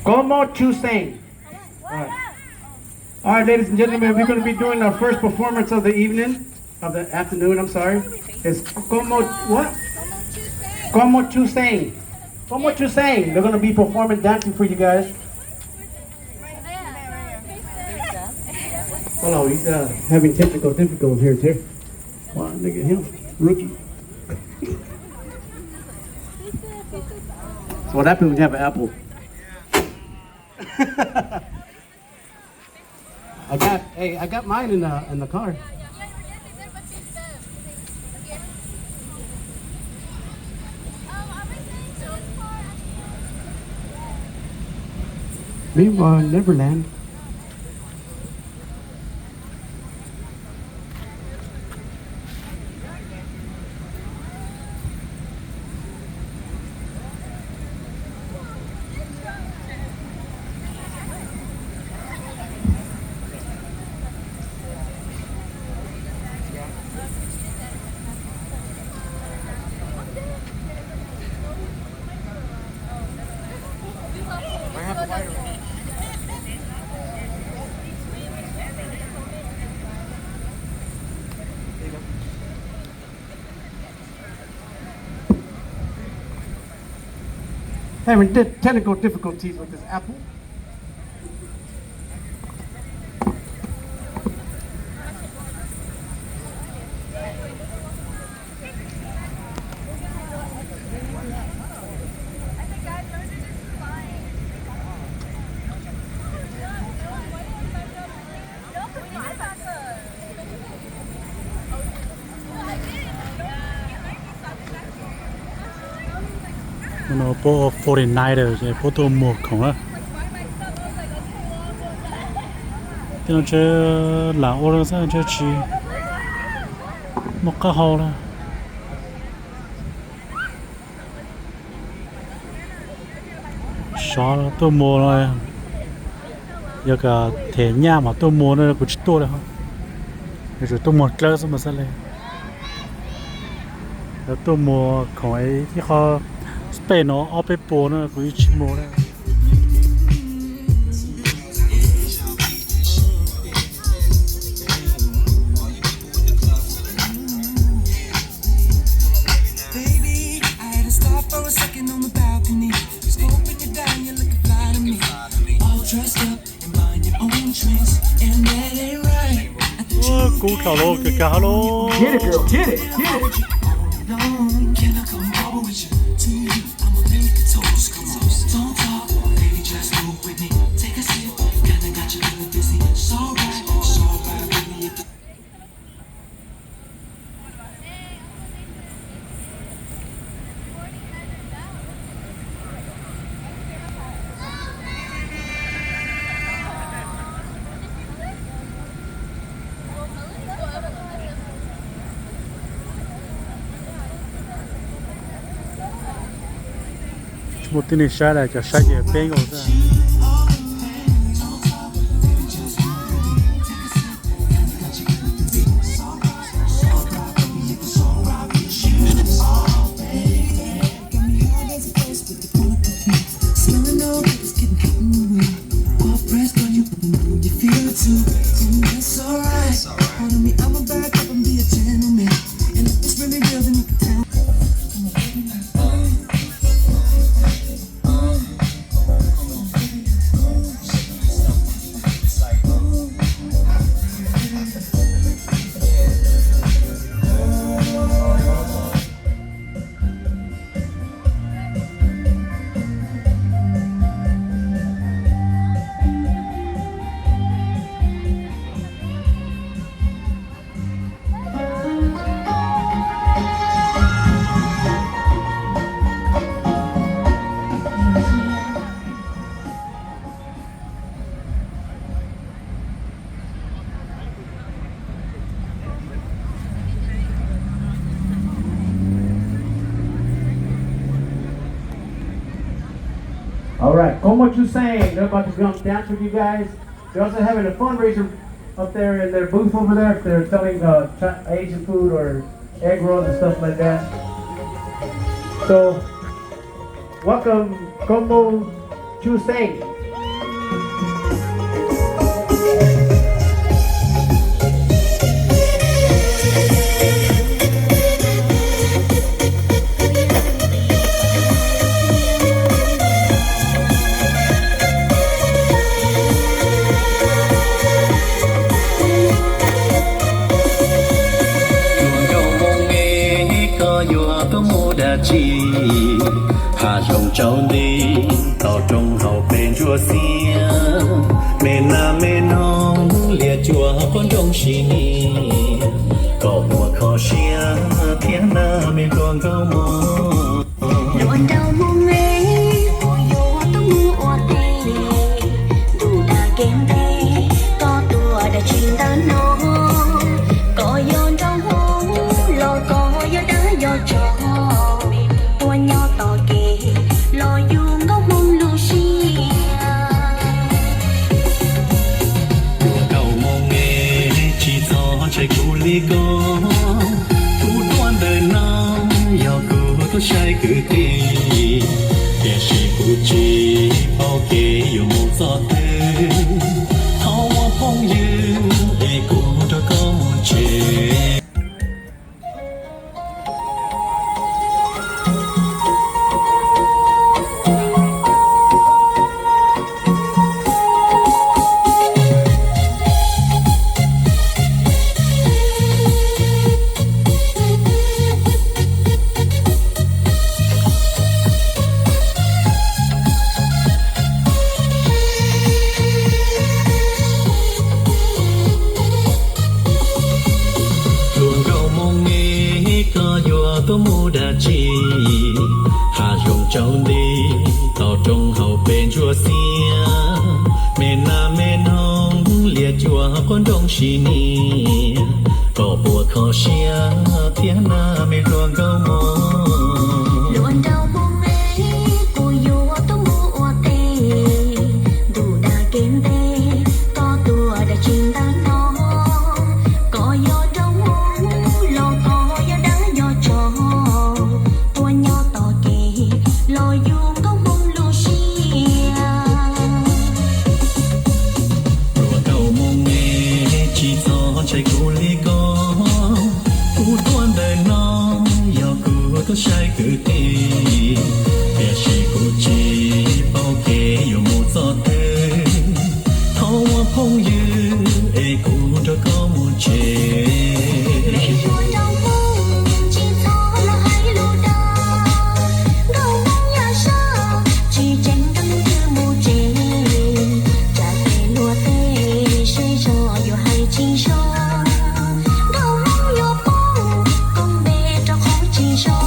Komo Chuseng. All right. All right, ladies and gentlemen, we're going to be doing our first performance of the evening, of the afternoon, I'm sorry. It's Komo, what? Komo Chuseng. Komo Chuseng. They're going to be performing, dancing for you guys. Hold on, he's uh, having technical difficulties here, here. Wow, look at him, rookie. So what happened when you have an apple? I got, hey, I got mine in the in the car. Meanwhile, Neverland. Having di- technical difficulties with this apple. No puab forty-nine ces puab tuaj muag khoom na. Tej no ntshe lam ua lawm xwb, ntshe tsis muaj qab hau na. Sov tuaj muag no, yog kom them nyaj mas tuaj muag no kuv tsis tuaj li, yuav tsum tuaj muag dlawb xwb mas xwb li. Yog tuaj muag khoom ib qho space no ob peb puas no kuv yeej tsis muag li. Kub thaum lub kawg kawg hab lub. Muaj tib neeg saib lawm, cov saib ces peb nkaus xwb. All right, Komo Chuseng, they're about to come dance with you guys. They're also having a fundraiser up there in their booth over there. If they're selling uh, Asian food or egg rolls and stuff like that. So, welcome, Komo Chuseng. Yuav tuaj mus dab tsi? Hav zoov tsaus nti, toj roob hauv pes ntsuab xiab, me nas me noog liab cuag poj nroog sim niam, kom ua kho siab thiab na me hluas nkauj mog. Hluas nraug Hmoob es, kuv yuav tuaj mus ua teb, ntuj dag kev ntev, koj tuaj dab tsi ntawm no? Koj yog nraug Hmoob los koj yog dab yog tsov? Tuaj nyob tom kev los yug nkauj Hmoob lub siab. Hluas nraug Hmoob es, tsis txhob ntshai kuv li ko. Kuv tuaj ntawm no, yog kuv tuaj saib kwv tij, tiam sis kuv tsis paub kev yuav mus txoj twg. Thov ua phooj ywg es kuv nrog koj mus tsev. Hluas nkauj Hmoob es, koj yuav tuaj mus dab tsi? Hav zoov tsaus nti, toj roob hauv pes ntsuab xiab, me nas me noog liab cuag poj nroog sim niam, kom ua kho siab thiab na me hluas nkauj mog. Hluas nraug Hmoob es, kuv yuav tuaj mus ua teb, ntuj dag kev ntev, koj tuaj dab tsi ntawm no? Koj yog nraug Hmoob los koj yog dab yog tsov? Tuaj nyob tom kev los yug nkauj Hmoob lub siab. Hluas nkauj Hmoob es, tsis txhob ntshai kuv li ko. Kuv tuaj ntawm no, yog kuv tuaj saib kwv tij, tiam sis kuv tsis paub kev yuav mus txoj twg. Thov ua phooj ywg es kuv nrog koj mus tsev. Me hluas nraug Hmoob, tsis txhob los hais lus dag. Nkauj Hmoob yog zaj, tsis tseem nkees twg mus tsev. Tsam tej luag teb, seb zog yuav hais tsis zoo. Nkauj Hmoob yuav poob koom npe rau qhov tsis zoo.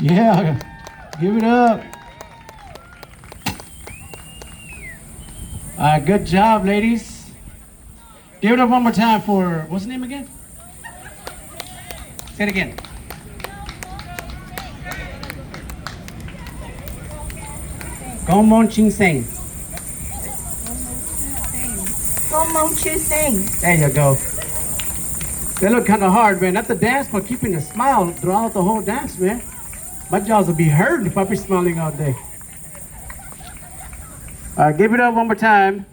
Yeah, give it up. All right, good job, ladies. Give it up one more time for, what's the name again? Say it again. Koob Moos Chin Seng. Koob Moos Chin Seng. There you go. They look kind of hard, man. That's the dance for keeping a smile throughout the whole dance, man. My jaws will be hurting if I be smiling all day. All right, give it up one more time.